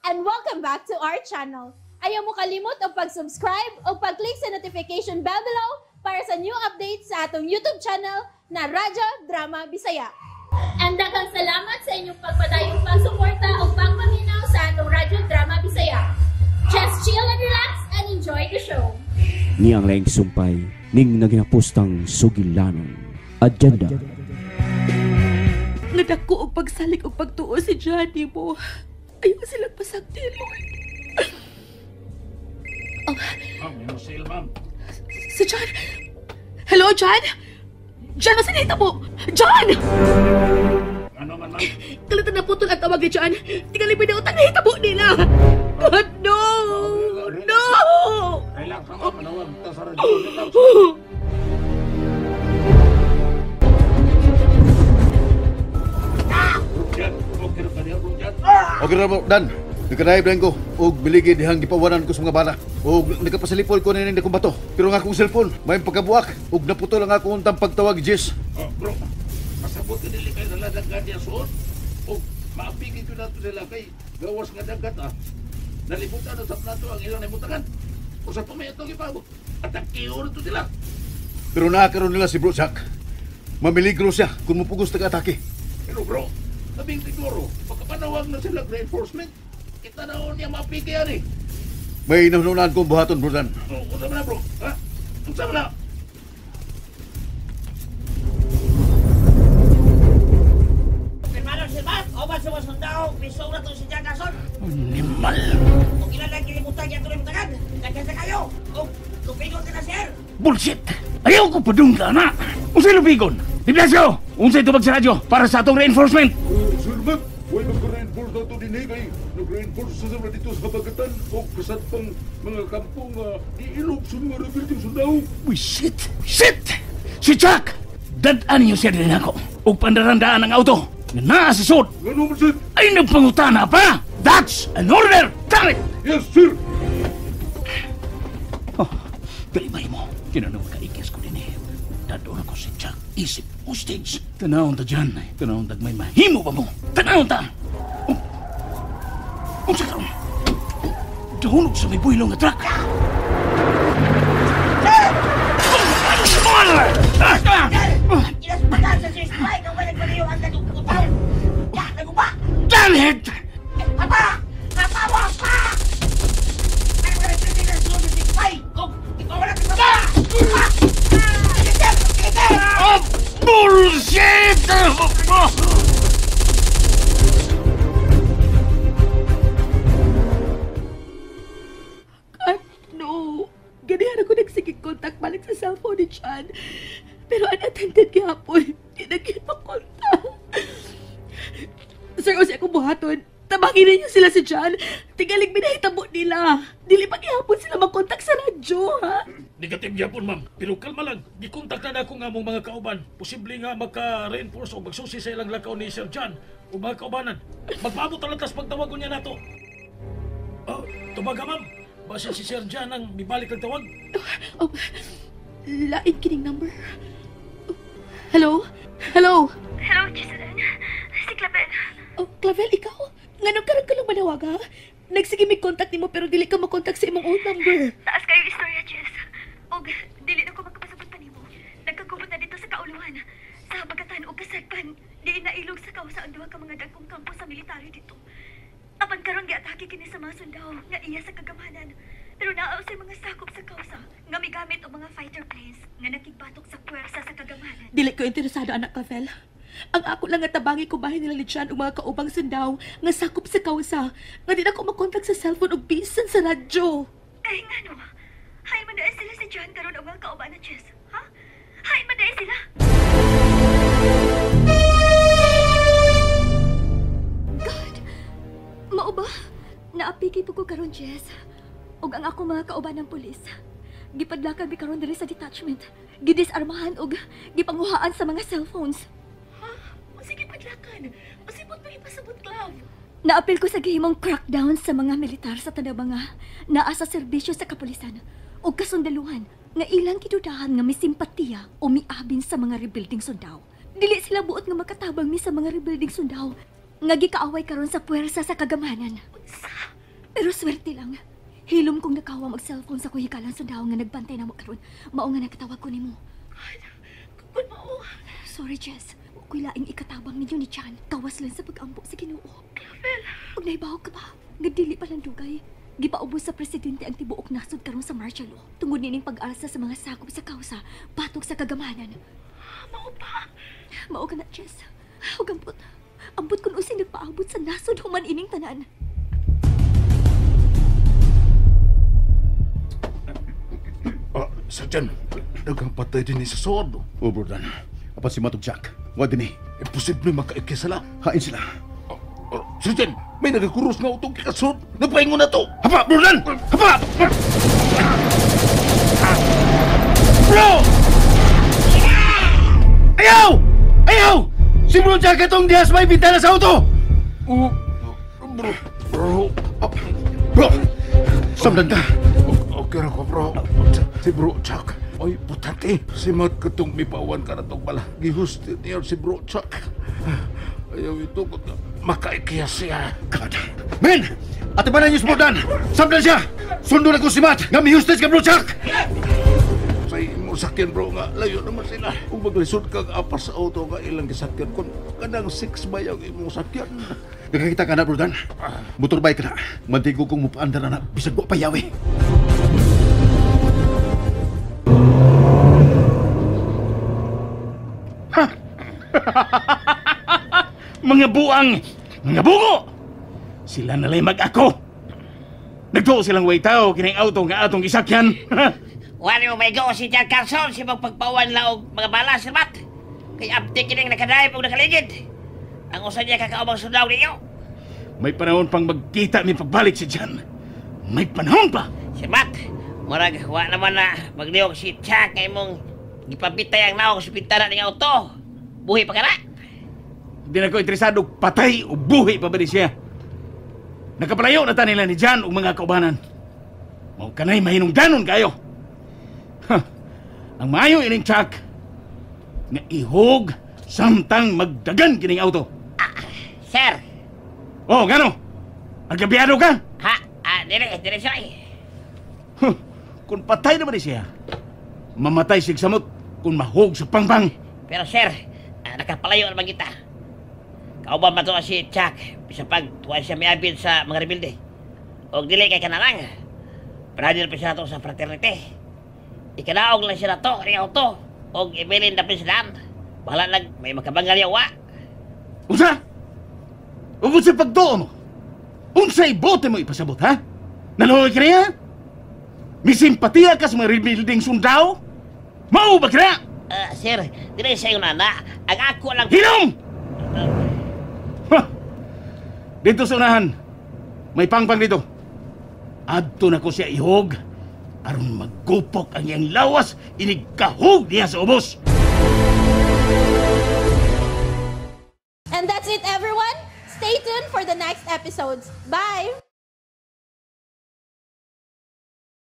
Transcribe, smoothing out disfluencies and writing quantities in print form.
And welcome back to our channel. Ayaw mo kalimot og pag-subscribe o pag-click sa notification bell below para sa new updates sa atong YouTube channel na Radyo Drama Bisaya. And daghang salamat sa inyong pagpadayong pagsuporta o pagpaminaw sa atong Radyo Drama Bisaya. Just chill and relax and enjoy the show. Niyang laing sumpay ning naginapustang sugilanon. Agenda. Nga dako og pagsalig og pagtuo si Johnny mo. Ayaw silang pasagdi, Lord. Oh. Ma'am, sale, ma'am. Si John! Hello, John? John, masinita mo! John! Ano man, ma'am? Kalitan na putol ang tawag ni John. Tingali pinautan na hitabo nila. God, no! No! Relax, ma'am. Manawag ta sa radyo. Relax. Okay ra mo, Dan. Nagkadrive lang ko og biligid dihang gipawanan ko sa mga bala. Og nagkapasilipol ko nining dakong bato. Pero ang akong cellphone may pagkabuak og naputol ang akong untang pagtawag, Jess. Oh, bro. Pasabot ka dili kay naladagan niya suot. Og maapigin ko nato sila kay gawas nga dagat ah. Nalibutan na sa plato ang ilang naimutakan. Usa pa may atong ipabot. Atakiyon to sila. Pero naakaroon nila si Bro Jack. Mamiligro siya kung mupugos taga-atake. Pero bro, labing siguro, pagkapanawag na sila reinforcement, kita na niya mapigyan eh. May nahununan kong buhaton, Bro Dan. Oh, unsa man na, bro? Ha? Unsa man na? Pirmano si Bas, oban sa mga sundao, pisong na to si Jack Ason. Animal! Kung ilan lang kinimutan niya ito rin mutagan, nagkasa kayo. O, lupigon ka na, sir. Bullshit! Ayaw ko padungka na! Unsay lupigon? Di Blasio! Unsay tubag sa radyo para sa atong reinforcement? Sir Mac, huwag mag-reinforce na ito din eh kay nag-reinforce sa sama dito sa Habagatan o kasat pang mga kampong iilog sa mga rebuilding sundao. Uy, shit! Shit! Si Jack! Dadaan niyo siya din ako. O pandarandaan ang auto na naa sa sud. Ano man, sir? Ay, nagpangutana pa! That's an order! Damn it! Yes, sir! Oh, dali ba mo? Kinanong makaikis ko din eh. Dadon ako si Jack. Isip hostage. Tanawon ta dyan. Tanawon tag may mahimo pa mo. Tanawon ta! Oh. Unsa karon? Dahulog sa may buylong nga truck. Inaspakan sa Sir Spike ang walang baliw ang nagugutaw. Ya, naguba! Damn it! Papa! Papa, wapa! Ano ka nagtitig ang sunod si Spike? Kung ikaw wala ka sa Oh, bullshit! God, no. Ganihan ako nagsigig contact balik sa cellphone ni John. Pero unattended gihapon. Di na makontak. Sir, o siya akong buhaton. Tabangin ninyo sila si John. Tingaling minahitabo nila. Dili pa gihapon sila makontak sa radyo, ha? Negative yapon, ma'am. Pero kalma lang. Gikontak na ako nga mong mga kauban. Posible nga maka-reinforce o magsusi sa ilang lakaw ni Sir John o mga kaubanan. Magpaabot ang latas pagtawagon niya nato. Oh, tumaga, ma'am. Basta si Sir John ang mibalik ang tawag. Oh, lain kining number. Hello? Hello? Hello, Giselle. Si Clavel. Oh, Clavel, ikaw? Nganong karon ka lang manawag, ha? Nagsige may contact nimo pero dili ka makontak sa imong old number. Taas kayo istorya, Jess. Og dili na ko magkapasabot pa nimo. Nagkagubot na dito sa kauluhan. Sa Habagatan og Kasagpan, di nailog sa kausa ang duha ka mga dagkong kampo sa military dito. Apan karon giatake kini sa mga sundao nga iya sa kagamanan. Pero naa usay mga sakop sa kausa nga migamit og mga fighter planes nga nakigbatok sa puwersa sa kagamanan. Dili ko interesado, anak Clavel. Ang ako lang nga tabangi ko bahin nila ni John og mga kaubang sundao nga sakop sa kausa nga di na ko makontak sa cellphone og bisan sa radyo. Kay ngano? Hay man dahil sila si John karon og mga kauban na Jess, ha? Hay man dahil sila. God, mao ba? Naapiki po ko karon, Jess. Og ang ako mga kauban ng pulis. Gipadlakan mi karon diri sa detachment. Gidisarmahan og gipanguhaan sa mga cellphones. Sige, padlakan. Pasibot mo ipasabot, Clav. Naapil ko sa gihimong crackdown sa mga militar sa Tanabanga naa sa serbisyo sa kapulisan o kasundaluhan nga ilang kidudahan nga may simpatiya o miabin sa mga rebuilding sundao. Dili sila buot nga makatabang mi sa mga rebuilding sundao nga gikaaway karon sa puwersa sa kagamanan. Unsa? Pero swerte lang. Hilom kong nakawa mag-cellphone sa kuhikalan sundao nga nagbantay na mo karon. Mao nga nakatawag ko nimo. Kung mao. Sorry, Jess. Ako'y laing ikatabang ninyo ni Chan. Kawas lang sa pag-ampo sa Ginoo. Clavel. Ug nahibaw ka ba? Nga dili pa lang dugay. Gipaubos sa presidente ang tibuok nasod karon sa martial law. Tungod nining pag-alsa sa mga sakop sa kausa, batok sa kagamanan. Mao pa. Mao ka na, Jess. Ug ambot. Ambot kun usay nagpaabot sa nasod human ining tanan. Sir John, daghang patay din sa sod. O, Brodan. Apan si Matog Jack. Wa din eh. Imposible makaikisala. Hain sila. Sir John, may nagakuros nga utong kikasod. Napahingo na to. Hapa, Brodan! Hapa! Bro! Ayaw! Ayaw! Si Bro Jack itong dihas may bintana sa auto! Bro, bro. Bro! Samdan ka! Okay ra ko, bro. Si Bro Chuck. Oy, putante. Si Matt katong mipawan ka na tong bala. Gihustin niya si Bro Chuck. Ayaw ito. Makaikiya siya. God. Men! Atibanan niyo si Brodan! Samdan siya! Sundo na ko si Matt! Nga mihustin ka, Bro Chuck! Sa imong sakyan, bro, nga layo naman sila. Kung maglisod kang apas sa auto nga ilang gisakyan, kung kanang 6 ba yung imong sakyan? Nakakita ka na, Brodan. Motorbike ka na. Mantigo kong mupaandar na bisag wa payawi. Mga buang, mga bungo! Sila nalay mag-ako. Nagtuo silang way tao kining auto nga atong isakyan. Wala mo may go si John Carson si magpagpawan laog mga bala, Sir Matt. Kay abdi kining nakadrive og nakaligid. Ang usa niya kakaubang sundaw ninyo. May panahon pang magkita mi pagbalik si John. May panahon pa. Sir Matt, murag wa naman na maglihok si Chuck kay mong gipabitay ang naong sa bintana ning auto. Buhi pa ka na. Hindi na ko interesado patay o buhi pa ba ni siya. Nakapalayo na ta nila ni John ug mga kaubanan. Mao kanay mahinungdanon kayo. Ha, ang maayo ining Chuck nga ihog samtang magdagan kining auto. Sir. Oh, gano? Agabiyado ka? Ha? Dili, dili siya. Huh, kung patay naman ni siya, mamatay sig samot kung mahog sa pangpang. Pero sir, nakapalayo naman kita. Kauban man to si Chuck, bisan pag tuwa siya miabid sa mga rebelde. Og dili kay kanarang. Brother pa siya nato sa fraternity. Ikanaog lang siya nato ning auto og ibilin dapit sa daan. Bahala lang may makabangal yawa. Unsa? Ug unsa pagtuo mo? Unsay bote mo ipasabot, ha? Naluoy ka niya? May simpatiya ka sa mga rebuilding sundao? Mao ba kaya? Sir, dili sa iyo nana. Ang ako lang... Hilom! Ha! Dito sa unahan, may pangpang dito. Adto na ko siya ihog aron maggupok ang iyang lawas inigkahog niya sa ubos. And that's it, everyone. Stay tuned for the next episodes. Bye!